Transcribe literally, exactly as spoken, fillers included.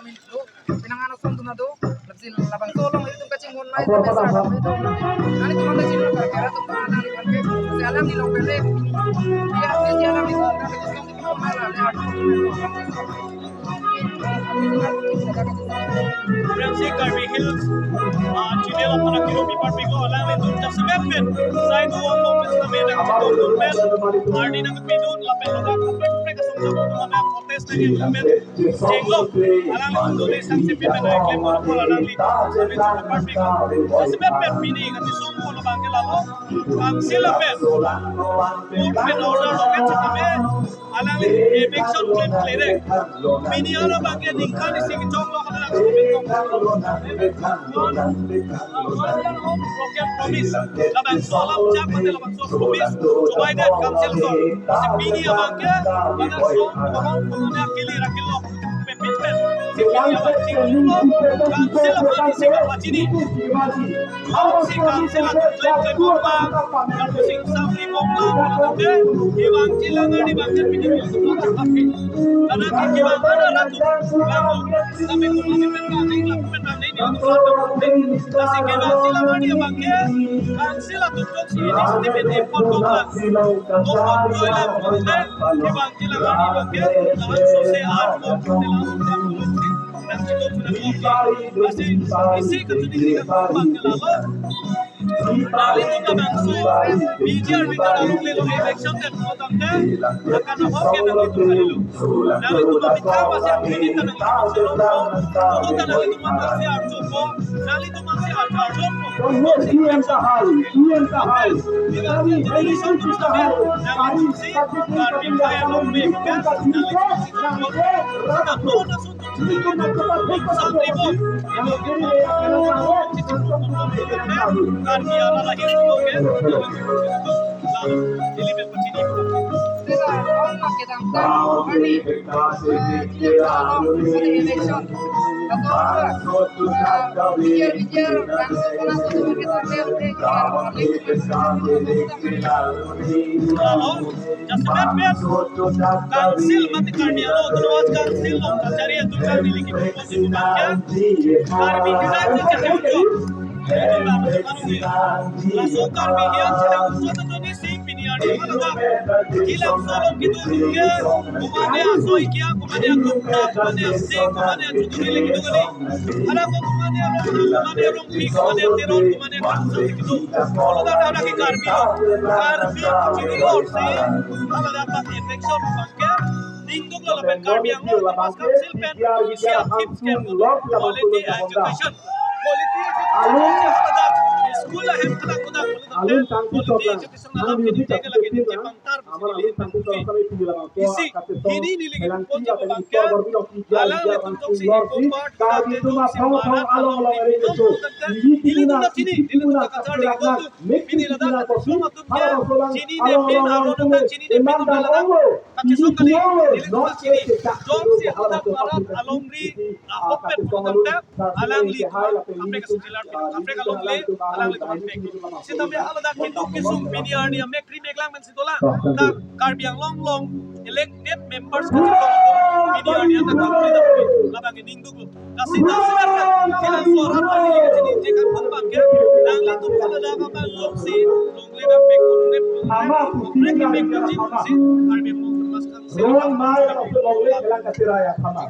tame do, penang anak ason atum do, lasi labangso along ilitum kachinghon nai tame sa alam ilitum. Nanglitum anta chini kar kara atum ta nanglitum ke, si alam ni long pele. Ya, si alam ni long pele. Friends, Karbi Hills, ah, channel aphan akirumi parpiklo, alanglitum jasemet pen sai do ong pen sitame nangchedondun pen, arni nangpidun lapen ladak kaprek kaprek asong japo atum aphan protest nangji pen chenglok, alanglitum do ne sangse pen nangklem apor alanglitum sitame chedondun parpiklo. Jasemet pen pini kachesong pon abang ke lalo, council pen court pen order loket sitame alangli eviction klem klerek. Pini arlo abang ke ningkan isi kechoklo, hala broken promise. Labangso alam chak mate labangso promise chobaidet council ason. Si pini abang ke, hala song bohong bohong ya kili rakilo. Pepit pen. Si pini abang chinglu. Council aphan isi kapachini. Council, council atum klem klem bomlang, lapusi exam ni bomlang, lapusi kevang chelang arni abang ke pini pini atum ta pakai. Karena ke kevang mana ratu, lalu, tapi kemana pen pakai, lapu pen pakai ni atum ta pakai. Lasi kevang chelang arni abang ke, council atum jongsi initiative ipon bomlang, bomlang joilang, bomlang, kevang chelang arni abang ke, lawan sose arlo, lawan sose arlo, nangchedon sudah bomlang. Lasi, isi kachini kiri kan abang ke lalo. Nanglitum labangso B J R B ta nanglelo election det potangte, akan ahok ke nanglitum kalilo. Nanglitum abithak masi apini ta nanglitum selongpo, todo ta nanglitum masi arjupo, nanglitum masi arju arjupo. Yes, E M Sahai, E M Sahai. Nanglitum si Karbi Anglong me, nanglitum si Karbi Anglong me, nanglitum si Karbi Anglong me. Jasemet pen Council mate Karbi Anglong Autonomous Council along kachari atum Karbi liki pipon di bukan ke Karbi United Church. Laso Karbi Hiang Church atum chot chot ni si pini arni hala dak kilang solong kitu ke kumane asoi kia, kumane akum ta, kumane ase, kumane achuduri liki tu kali. Ada ko kumane arong, kumane arong pi, kumane ateron, kumane akamsa liki tu. Kalau dak ada ke Karbi lo, Karbi chini lo si hala dak election abang ke ningduk lo lapen Karbi Anglong Autonomous Council pen isi a-theme pen quality education. Quality education hala dak school ahem hala kuda quality education alam kini ke lagi di Jepang tar isi hini neli ke pon Jepang ke alanglitum jongsi eko part hala te jongsi mar along ri nelitum ta chini, nelitum ta kacharli nelitum. Pini ladak kachesong atum ke chinine pin, aron atum ta chinine pin atum ladak kachesong kali, nelitum ta chini. Jongsi hala dak parat along ri ahok pen pon tangte alanglitum kaprek kaprek along le alanglitum apek. Sitame hala dak keduk kesung pini arni amek ri meklang men si dolang. Ta Karbi Anglong along elected members kachetong atum pini arni anta kaprek kaprek labang ke ningduk lo. Lasi ta sekarang kita suara kami di sini jika pun bangke nanglitum hala dak abang jongsi longle bang pek pun ne pun ne pun ne ke pek pun si Karbi Anglong Autonomous Council. Ruang mai waktu longle bilang kasih raya sama.